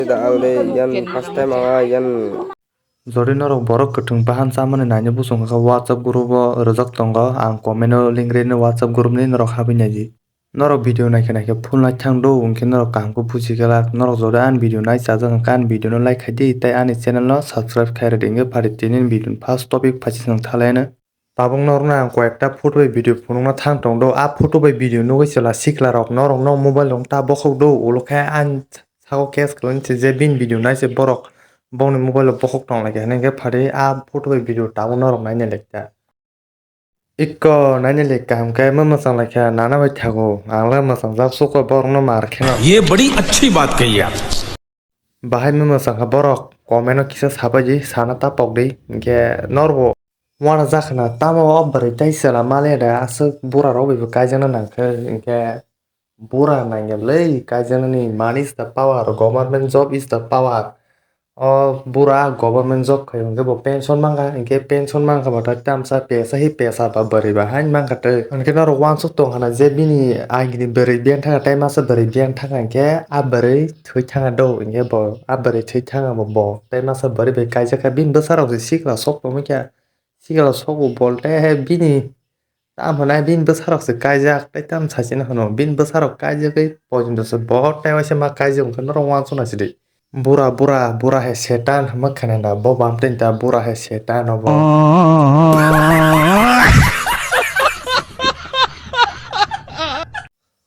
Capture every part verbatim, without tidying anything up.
Da ang de yan first time ang yan. Jodi norok borok kwthwng bahan chamani naina bwswng kha WhatsApp group o rwjak tongo, ang comment o link rwino WhatsApp group ni norok habwi naidi. Norok video naikhe naikhe full naithang do, hwnkhe norok kaham khe buji glak. Norok jodi ani video nai chajak hwnkhe ani video no like khai di, tei ani channel no subscribe khai rwdi, hwnkhe phari tini video ni first topic phaising thalai no. Tabuk norokno ang koyekta photo bai video phunukna thang tong do. A photo bai video nugwi chwla sikla rok norokno mobile rok ta bokhok do, ulo khe ang sako case khlai se je bini video nai se borok bongni mobile o bokhok tong lai khe, hwnwi khe phari a photo bai video tabuk norok nai nai lai kha. Ikko nai nai lai kaham khe ma mwchang lai kha, nana bai thago, ang le mwchang jak sukha borokno mar khe no. ये बड़ी अच्छी बात कही आप। Bahai ma mwchang kha borok comment o kisa sabai di, sana ta pok di, hwnkhe norbo. Uanajak khna tamo o bwrwi tei chwla maliya da aswk bura rok bai bo kaijakna nangkhe, hinkhe bura nangya bwlwi kaijaknani, money is the power, government job is the power. O bura government job khai hinkhe bo pension mankha, hinkhe pension mankha bathai tamsa pesa hi pesa ba bwrwi ba hain mankha tei. Hinkhe norok uansuk tong khna je bini agini bwrwi biyang thangkha tei masa bwrwi biyang thangkha hinkhe a bwrwi thwi thangkha do, hinkhe bo a bwrwi thwi thangkha bo bo tei masa bwrwi bai kaijakha bini bwsarok se sikla sok tongwi kha. Sikla sogo bolte he bini tam hwnai bini bwsarok se kaijak tei tam sachina hwno bini bwsarok kaijagwi pojonto se bo tei waisa ma kaijak wngkha norok uansukna sidi. Bura bura bura he setan hwnma khana da bo bam tei da bura he setan obo.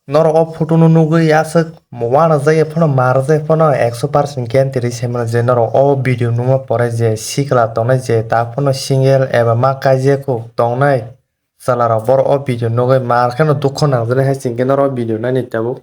Norok o photo no nugwi aswk uanajak ya phano marajak phano ekso percent guarantee rwi sai mano je norok o video nukma pore je sikla tongnai je ta phano single eba ma kaijak kho tongnai chwla rok borok o video nugwi mar kheno dukho nangjaknai hai se hinkhe norok o video nainai tabuk.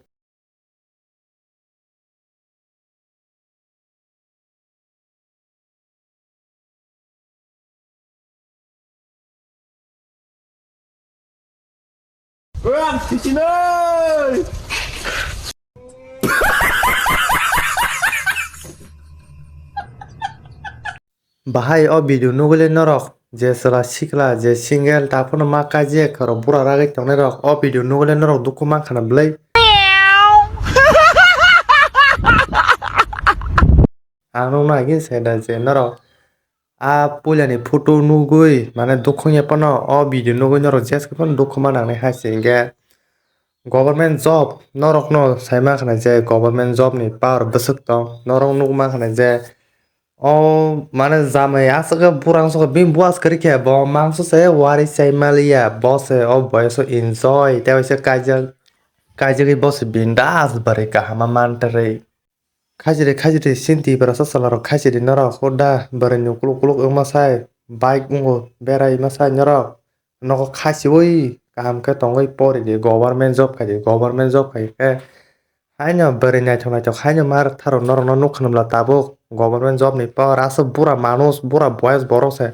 Bahai o video nugwi le norok je chwla sikla je single ta phano ma kaijak khoro bura ragwi tongnai rok o video nugwi le norok dukhu mankha na bwlai. Ang nukno agin sai da je norok a puilani photo nugwi mane dukhu ya phano o video nugwi norok jeske phano dukhu ma nangnai hai se hinkhe government job norokno sai mankha na je government job ni power bwswk tong norok nukmankha na je. O mane jamai aswk khe bura wngsa khe bini buas kwrwi khe bo mangso se wari chai maliya bo se o boyoso enjoy tei waisa kaijak kaijagwi bo se bindas bwrwi kaham ma mantarwi. Khaisiri khaisiri sin Tiprasa chwlarok khaisiri norok huda bwrwini ukuluk ukuluk wngma sai bike wngo berai ma sai norok. Nogo khasiui kaham khe tongwi pori di government job khai di government job khai khe haino bwrwi naithok naithok haino ma rwktharok norokno nukha nw bwla tabuk government job ni power aswk bura manuj bura boyes borok se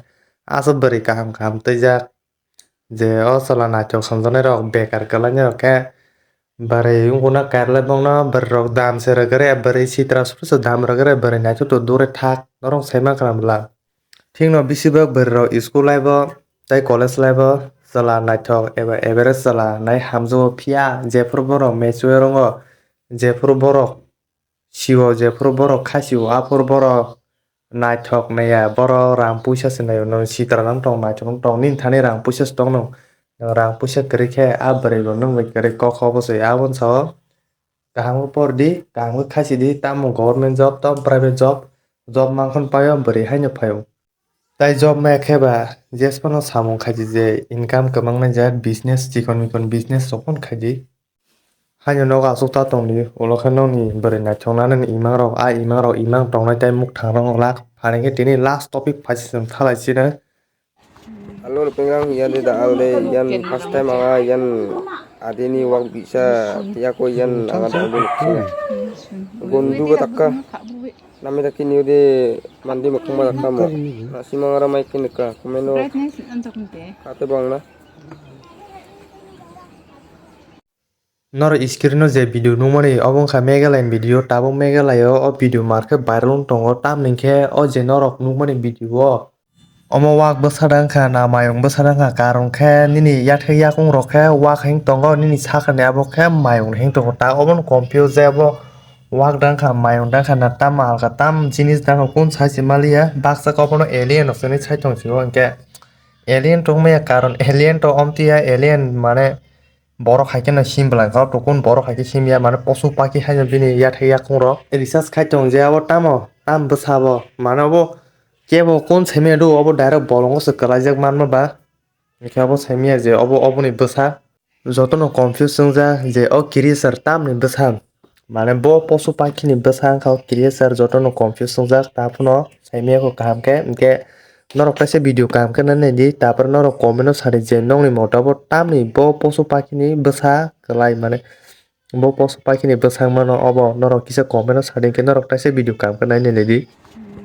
aswk bwrwi kaham kaham twijak je o chwla naithok swngjanairok bekar kwlainairok khe bwrwi wngkuna kairwlai bongno bwrwirok dam se rwgwre bwrwi sitra suru se dam rwgwre bwrwi naithok to dure thak norok sai mankha nw bwla. Thikno bisi bwrwirok school life o tei college life o chwla naithok eba average chwla nai hamjakgo phiya jephuru borok mature wngo jephuru borok sio jephuru borok khasio aphuru borok naithok naiya borok rang puisa se naio no sitra nang tong naithok nang tong nini thani rang puisa se tongno rang puisa kwrwi khe a bwrwi bo nwng bai kwrwi kok kho bwswi aboni sao. Kaham khe por di, kaham khe khasi di, tamo government job, tamo private job, job mankhan paio, bwrwi haino phaio. Tai job maya khe ba, jesphano samung khaidi je income kwbang nai jak, business, chikon mikon business rok phano khaidi. Haino nogo aswk ta tongdi, ulo khe nokni bwrwi naithoknani imang rok, a imang rok imang tongnai tai mukthang rok lak, phaini khe tini last topic phaising thalai sino. Alo rupeng ang yan de da ang de yan first time ang yan adini wak bisa ya ko yan ang ada alo rupeng. Gondu ga takka. Nami da kini de mandi makhung ma takka mo. Nasi mangara mai kini ka kumeno. Kate bang na. Norok screen o je video nukmani obo wngkha Meghalaya ni video, tabuk Meghalaya o o video mar khe viral wng tongo, tamni khe o je norok nukmani video o omo wak bwsa da wngkha na mayung bwsa da wngkha, karon khe nini yathek yakung rok khe wak heng tongo, nini sakha ni abo khe mayung heng tongo, ta obo no confuse jai abo Wak dang kha, mayung dang kha, na tam mal kha, tam jinis dang kha, kun sai se maliya, baksa kok bono alien rok sini sai tong sio, hinkhe alien tong maya, karon alien to omtiya, alien mane borok hai kheno sim bwlai kha, to kun borok hai khe sim ya, mane posu paki hai no bini yathai yakung rok research khai tong je, abo tamo, tam bwsa bo, mane abo kebo kun sai maya do, abo direct bolongo se kwlaijak manma ba. Hingke abo saimanya je obo oboni bwsa. Jotono confuse wngjak je o creature tamni bwsa. Mane bo posu pakhini bwsa wngkha o creature, jotono confuse wngjak. Taphano saimanya kho kaham khe, hingke norok kaisa video kaham khe nai naidi, tapore norok comment o sadi je nokni mota bo tamni bo posu pakhini bwsa kwlai mane. Bo posu pakhini bwsang mano obo norok kisa comment o sadi, hingke norok kaisa video kaham khe nai naidi.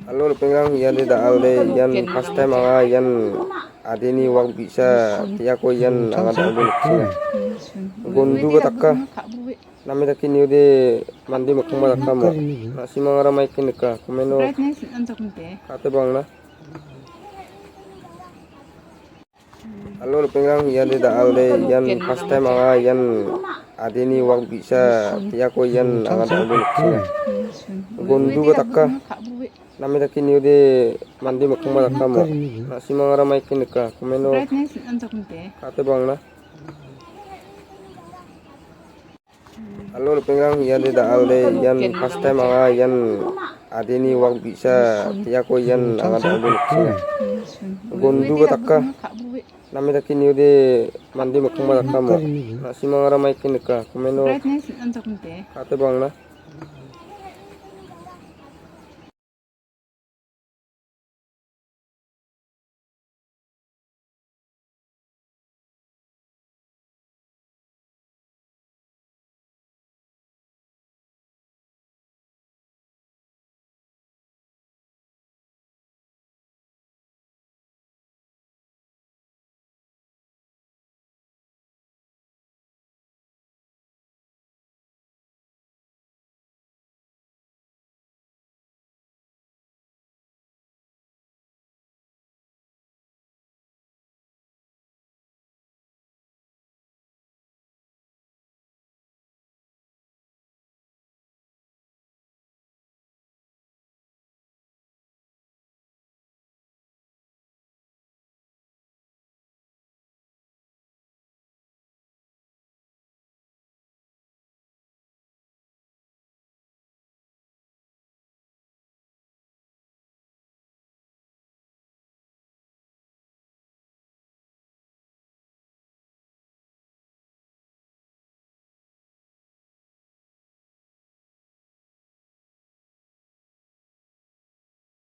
Alo rupeng ang yan de da al de yan first time anga yan adini wak bisa ya ko yan anga da al de nuksinga. Gondu ba takka. Nami da kini de mandi mukhung ba takka mo. Nasi mangara mai kini ka kumeno. Kate bang na. Alo rupeng ang yan de da al de yan first time anga yan adini wak bisa ya ko yan anga da al de nuksinga. Gondu ba takka. Nami da kini de mandi mukhung ba takka mo. Nasi mangara mai kini ka kumeno. Kate bang na. Alo rupeng ang yan de da al de yan first time anga yan adini wak bisa ya ko yan anga da al de nuksinga. Gondu ba takka. Nami da kini de mandi mukhung ba takka mo. Nasi mangara mai kini ka kumeno. Kate bang na.